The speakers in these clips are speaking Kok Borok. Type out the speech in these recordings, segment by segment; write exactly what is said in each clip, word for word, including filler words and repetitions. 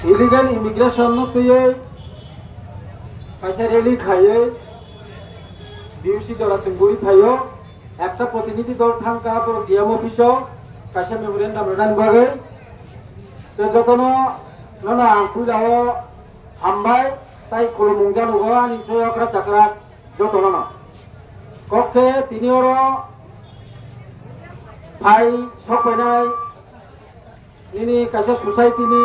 Illegal immigration no twiwi kaisa rally khaiwi B U C jora chwng guri phaio, ekta protinidhi dol thangkha borok D M office o kaisa memorandum rwnani bagwi. Tei jotono nono ang puilao hambai tai khulumung janugo ani soyokra chakra jotono no. Kok khe tini oro phai sok painai nini kaisa society ni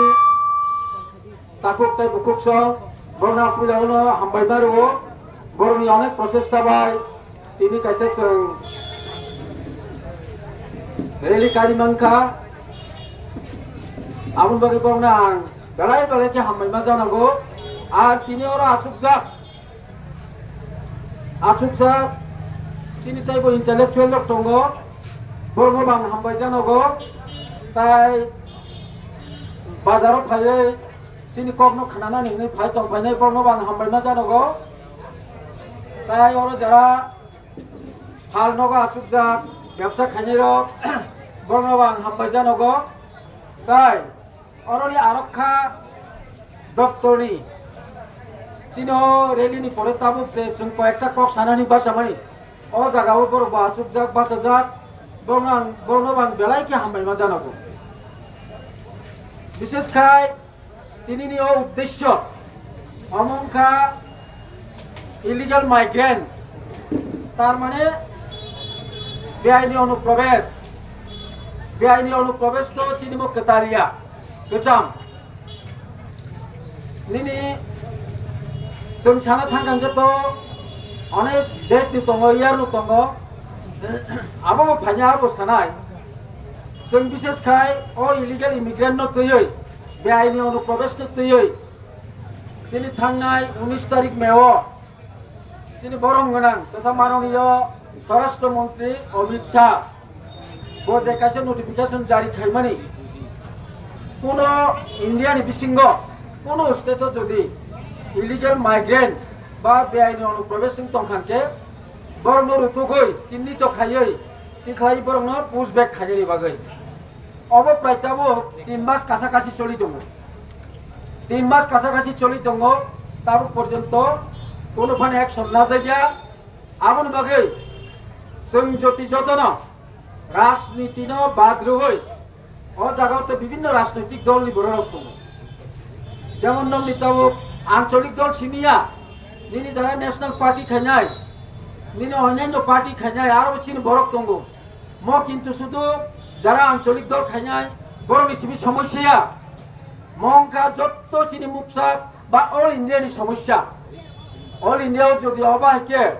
takhuk tei bukhuk song borokno puila uno hambai ma rwo. Borokni onek prochesta bai tini kaisa chwng rally kari mankha. Aboni bagwi borokno ang belai belai khe hambai ma janago. Ar tini oro achukjak Achukjak chini taibo intellectual rok tongo, borokno bang hambai janogo, tai bazaro phaiwi chini kokno khnanani hwnwi phai tong phainai borokno bang hambai ma janogo, tai oro jara phal nogo achukjak bebsa khainai rok borokno bang hambai janogo, tai Oroni arokha doptorni chino rally ni pore tabuk je chwng koyekta kok sanani bachamani o jaga o borok bo achukjak bachajak borokno ang borokno bo ang belai khe hambai ma janago. Bishes khai tini ni o uddesho omo wngkha illegal migrant, tar mane beaini onuprobesh, beaini onuprobesh to chini bo kwtal ya, kwcham. Nini chwng sana thang khe to onek date ni tongo, year no tongo, abo bo phanya abo sanai. Chwng bishes khai o illegal immigrant no twiwi, beaini onuprobesh no twiwi, chini thangnai unis tarik May o chini borom gwnang totha manoniyo Swarashtra Montri Amit Shah bo je kaisa notification jari khaimani, kuno India ni bisingo kuno state o jodi illegal migrant ba beaini onuprobesh wng tongkha khe borokno rutugwi chinni to khaiwi tikhlai borokno push back khainani bagwi. Obo prai tabuk tin mas kasa kasi choli tongo. Tin mas kasa kasi choli tongo, tabuk porjonto kono phano action lajakya. Aboni bagwi chwng joti jotono rajniti no bad rwui o jaga o tei bibinno rajnoitik dol ni borok rok tongo. Jemon nokni tabuk ancholik dol simi ya, nini jaga national party khainai, nini onyanyo party khainai, aro chini borok tongo. Mo kintu sudu jara ancholik dol khainai borokni simi somosya ya. Mo wngkha jotto chini muksa ba all India ni somosya. All India o jodi obo hai khe,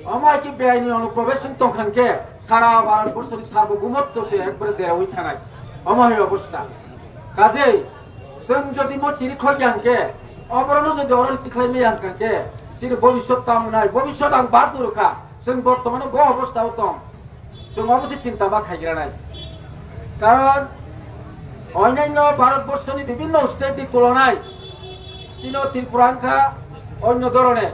omo hai khe beaini onuprobesh wng tongkha khe sara Bharat borso ni sarbo bhumotto se ekbare deraui thanai. Omo hai obostha. Kajei chwng jodi mo chiri khoi khe, oborokno jodi oroni tikhlai maya hwnkha khe chini bobiswt tamo nai, bobiswt ang bad rwkha. Chwng bortomano bo obostha o tong, chwng obo se chinta ma khaigranai. Karon onyanyo Bharat borso ni bibinno state ni tulonai chino Tripura wngkha onyo dhoroner.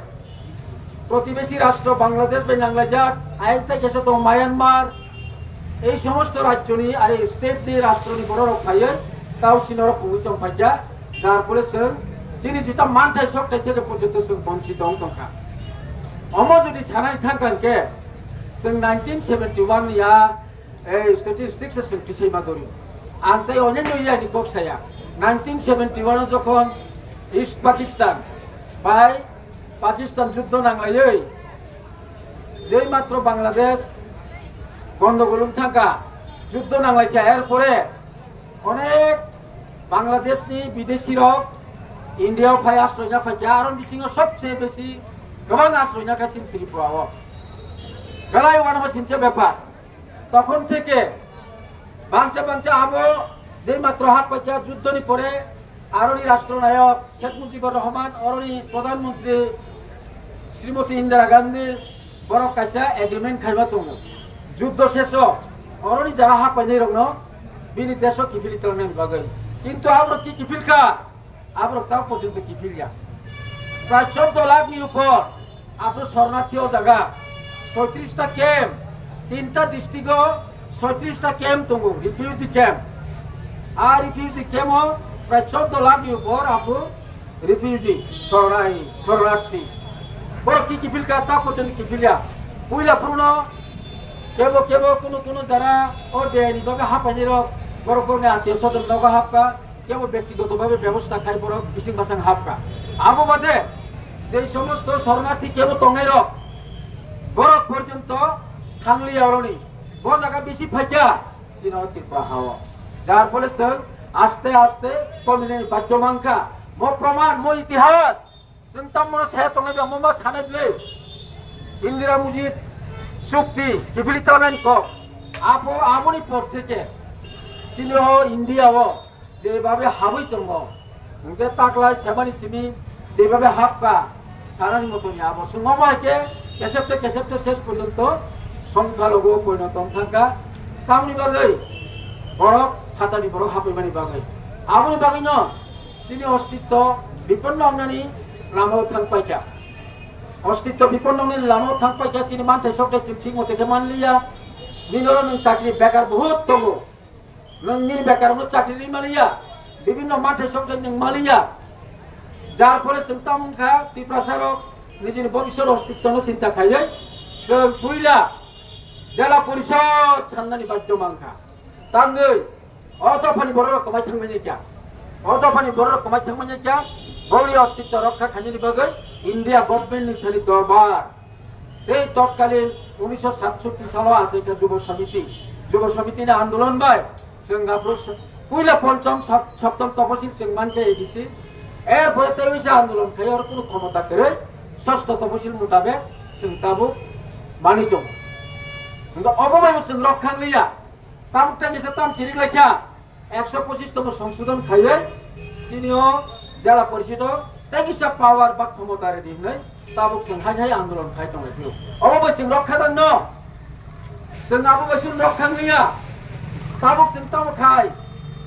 Protibesi rastro Bangladesh bai nanglaijak, ayang tai kesa tongo Myanmar. Ei somosto rajyoni are state ni rastroni bororok phaiwi tao sinorok pungwi tong phaikha, jar phole chwng chini jita manthai sok thai theke porjonto chwng bonchito wng tongkha. Omo jodi sanai thangkha hwnkhe chwng nineteen seventy one ni ya ei statistics se chwng tisai ma dori. Ang tei onyanyo ya ni kok saya. Nineteen seventy one o jokhon East Pakistan bai Pakistan juddo nanglaiwi jei matro Bangladesh gondogol wng thangkha, juddo nanglaikha, er pore onek Bangladesh ni bidesi rok India o phai asroina phaikha, aro bisingo sobse besi kwbang asroina kha chini Tripura o. Belai uanama sincha bepar. Tokhon theke bangte bangte abo jei matro hak paikha juddoni pore aroni rastronayok Sheikh Mujibur Rahman, oroni Pradhan Mantri Srimati Indira Gandhi borok kaisa agreement khaima tongo. Juddo seso oroni jara hak painai rokno bini deso kiphilwi tongna bagwi. Kintu aborok ki kiphilkha? Aborok tao porjonto kiphilya. Prai chordo lakh ni upor aphuru sornarthi o jaga, soitrish ta camp, tinta district o soitrish ta camp tongo, refugee camp. A refugee camp o Prai choddo lakh ni upor aphuru refugee, sorai, sorarthi. Borok ki kiphil ka, ta porjonto kiphil ya. Puila phuru no kebo kebo kunu kunu jara o beyani bagwi hapaini rok, borok borokni attiyo swajon nogo hapka, kebo bektigoto bhabe bebosta khai borok bising bwsang hapka. Abo bade je somosto sorarthi kebo tongnai rok, borok porjonto thangliya oroni. Bo jaga bisi phaikya, chini o Tripura hao. Jar phole chwng aste aste kominani badhyo mankha. Mo proman, mo itihas. Chwng tamno saya tongnai ba, mo ma sanai ble. Indira Mujit chukti, kiphilwi talabani kok. Apo, aboni por theke chini o India o jebabe habwi tongo, hwnkhe taklai sebani simi jebabe hapka, sanani motoni abo chwng omo hai khe kesepte kesepte ses porjonto songkhalogo porinot wng thangkha. Tamni bagwi borok phatani borok hapwi mani bagwi, aboni bagwino chini ostitto biponno wngnani lamao thang paikha. Ostitto biponno wngnani lamao thang paikha, chini manthai sokthai chwng thik mote khe manliya. Nini oro nwng chakri bekar bahut tongo. Nwng nini bekarno chakri ri maliya, bibhinno manthai sokthai nwng maliya. Jar phole chwng tamo wngkha Tiprasa rok nijini bhobishyot ostittono chinta khaiwi chwng puila jela porishod sannani badhyo mankha. Tangwi o dophani borok rok kwmai thangmani kya? O dophani borok rok kwmai thangmani kya? Boni ostitto rokha khainani bagwi India government ni thani dorbar. Sei totkalin unisho satsotti salo asai kha Jubo Samiti. Jubo Samiti ni andolon bai chwng aphuru s-, puila ponchom sop-, soptom toposil chwng mankha A D C. Er pore tei bisa andolon khai oro kunu khomota kwrwi sosto toposil mutabek chwng tabuk mani tongo. Hwnkhe obo bai bo chwng rok khang liya. Tabuk tei kisa tam chirik laikha. Ekso pochis tomo songsodon khaiwi chini o jela porisodo tei kisa power ba khomota redi hinwi tabuk chwng hai hai andolon khai tonglai phio. Obo bai chwng rokha dang no? Chwng abo bai chwng rokha wngya. Tabuk chwng tamo khai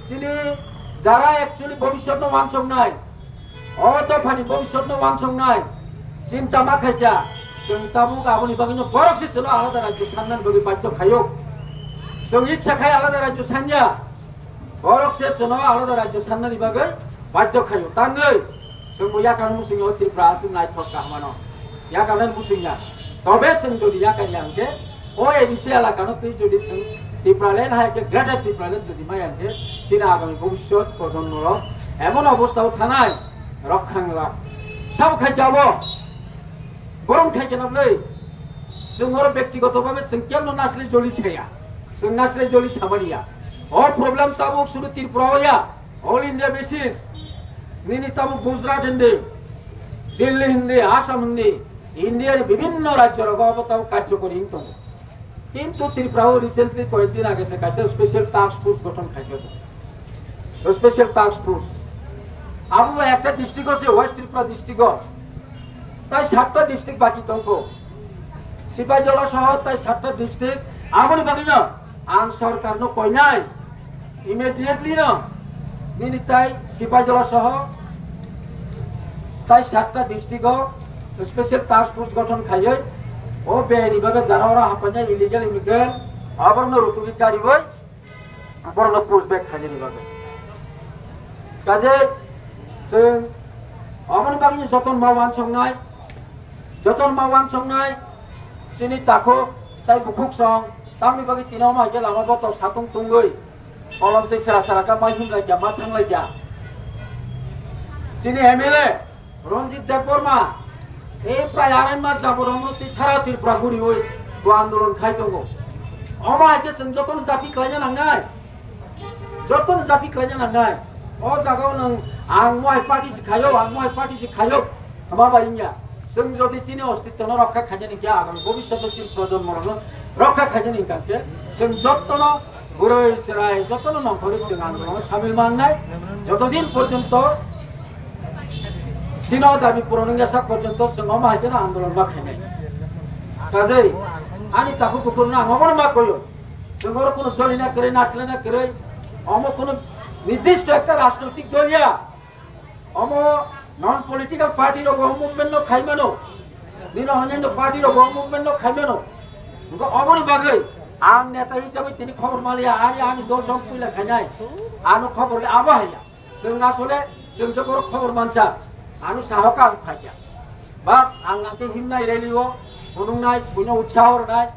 chini jara actually bhobishyotno wansoknai, o dophani bhobishyotno wansoknai chinta ma khaikha. Chwng tabuk aboni bagwino borok se chwlo alada rajyo sannani bagwi badhyo khaio. Chwng ichha khai alada rajyo sanya. Borok se chwngno alada rajyo sannani bagwi badhyo khaio. Tangwi chwngbo yakarni musungya o Tripura aswk naithok kaham ano. Yakarnai musungya. Tobe chwng jodi yakarya hwnkhe o A D C elakano twi jodi chwng Tipraland hai khe Greater Tipraland jodi maya hwnkhe chini agami bhobishyot projonmorok emon obostha o thanai rok khanglak. Sabo khai abo borom khai khe nokle chwng oro bektigoto bhabe chwng kemno nasle joli saya. Chwng nasle joli sabaliya. O problem tabuk sudu Tripura o ya. All India basis, nini tamo Gujarat hindi, Delhi hindi, Assam hindi, India ni bibhinno rajyo rogo abo tamo karjokori wng tongo. Kintu Tripura o recently koyek din age se kaisa special task force gothon khaijak. Special task force. Abo ekta district o se West Tripura district o. Tai satta district baki tongkho. Sipaijala soho tai satta district. Aboni bagwino ang sorkarno koinai. Immediately no nini tai Sipaijala soho tai satta district o special task force gothon khaiwi o beyani bagwi jara oro hapainai illegal immigrant aborokno rutugwi kariwi borokno push back khainani bagwi. Kaje chwng aboni bagwi jotono ma wansoknai, jotono ma wansoknai chini takhuk tai bukhuk song tamni bagwi tino ma hwnkhe lama botok satung tungwi kolom twi sera sera kha mai himlai kha ma thanglai kha. Chini M L A Ranjit Debbarma, ei prai arai mas jabo rongno twi sara Tripura guriwi bo andolon khai tongo. Omo hai khe chwng jotono japi khlaina nangnai, jotono japi khlaina nangnai. O jagao nwng ang mohai party se khaio, ang mohai party se khaio, hama bai wngya. Chwng jodi chini ostittono rokha khainani khe agami bhobishyot chini projonmorokno rokha khainani hwnkha khe chwng jotono bwrwi chwrai jotono nongkhorwi chwng andolongo samil mangnai. Jotodin porjonto chini o dabi puron wngya sak porjonto chwng omo hai kheno andolon ma khainai. Kajai ani takhuk bukhukno ang omono ma koyo. Chwng oro kuno jolina kwrwi, nasilina kwrwi, omo kuno nirdishto ekta rajnoitik dol ya. Omo non political party rok bo movement no khai mano. Nino hwnwi no party rok bo movement no khai mano. Wngkha oboni bagwi ang neta hisabe tini khobor maliya, ari ani dol song puila khainai. Ano khobor le abo haiya. Chwng asole, chwng je borok khobor mansa, ano sahoka ang phaikha. Bas, ang angke himnai rally o, phunuknai, buino utsaho rwnai.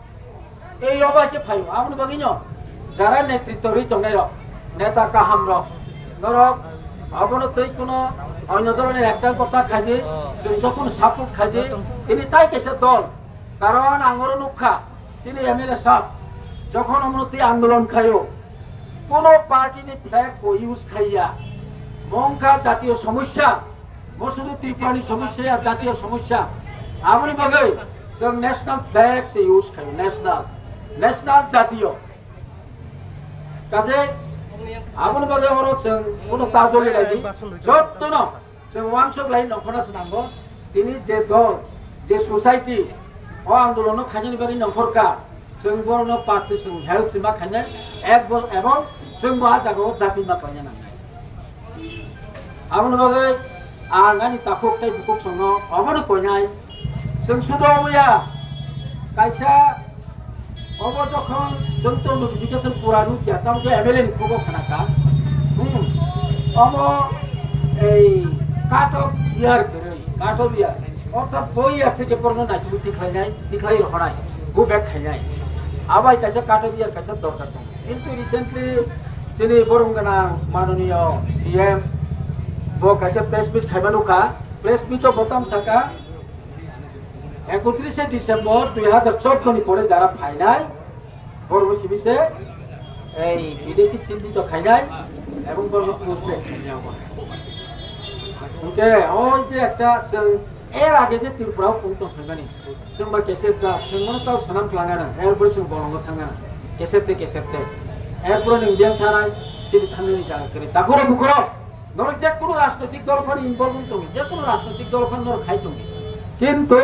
Ei obo hai khe phaio, aboni bagwino jara netritto rwi tongnai rok, neta kaham rok, norok abono tei kuno onyo doloner ekta kota khaidi, chwng jokhon support khaidi, tini tai kaisa dol, karon ang oro nukha, chini M L A sab, jokhon omono twi andolon khaio, kuno party ni flag bo use khaiya, mongkha jatiyo somosya, Mo sudu Tripura ni somosya ya, jatiyo somosya. Aboni bagwi chwng national flag se use khayo, national, national jatiyo. Kaje aboni bagwi oro chwng kuno tajoli lai di. Jottono chwng wansuk lai nongkhorna swnamgo. Tini je dol, je society, o andolono khainani bagwi nongkhorka. Chwng borokno party chwng help chwngma khainai, ek bos-, ebong chwngbo a jagao chapi ma paina nangnai. Aboni bagwi ang ani takhuk tei bukhuk chwngno obono koinai. Chwng sudo oboya kaisa obo jokhon chwng to notification pura nukya, tamo khe M L A ni khugo khanaka. Hmm. Obo ei cut off year kwrwi, cut off year. Orthat bo year theke borokno naitugwi tikhlainai, tikhlai rohornai, go back khainai. Abai kaisa cut off year kaisa dorkar tongo. Kintu recently chini borom gwnang manoniyo C M bo kaisa press meet khaima nukha. Press meet o bo tamo saka, ekotrishe December dui hajar chordo ni pore jara phainai, borok simi se ei bidesi chindito khainai ebong borok push back khainai abo. Hwnkhe oi je ekta chwng er age je Tripura o pung tong phaimani, chwng ba kesep ka chwng mano tao sanam twlangana, er pore chwng bolongo thangana, kesep te kesep te, er pore nwng biyang thanai chini thangnani jaga kwrwi. Takuro bukuro norok je kunu rajnoitik dol phano involve wng tongo, je kunu rajnoitik dol phano norok khai tongo, kintu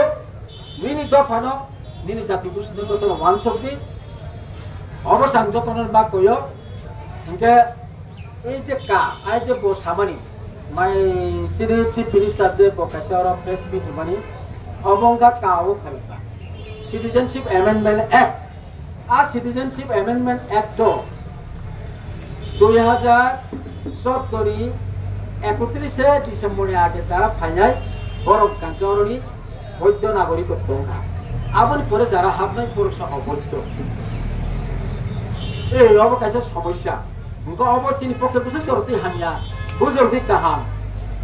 nini dophano, nini jati gusini dophano wansok di, obo sang jotono ma koyo. Hwnkhe ei je ka, ai je bo samani, mai chini Chief Minister je bo kaisa oro press meet rwmani, obo wngkha ka o khaikha Citizenship Amendment Act. A Citizenship Amendment Act o dui hajar chordo ni ekotrishe December ni age jara phainai borok hwnkhe oroni boido nagorik rok tongkha. Aboni pore jara hapnai borok sa oboido. Ei obo kaisa somosya. Hwnkhe obo chini pokhe bwswk jorotwi hamya, bo jorotwi kaham.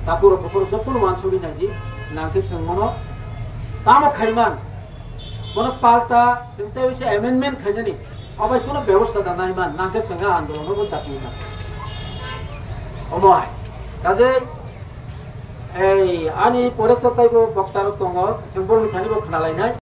Takhurok bukhurok jotono wansugwi naidi, nangkhe chwng bono tamo khaiman. Bono palta chwng tei waisa amendment khainani, obai kuno bebosta da naiman, nangkhe chwng a andolono bo chapnima. Omo hai. Kaje ei ani pore to taibo boktarok tongo, chwng borokni thani bo khna lainai.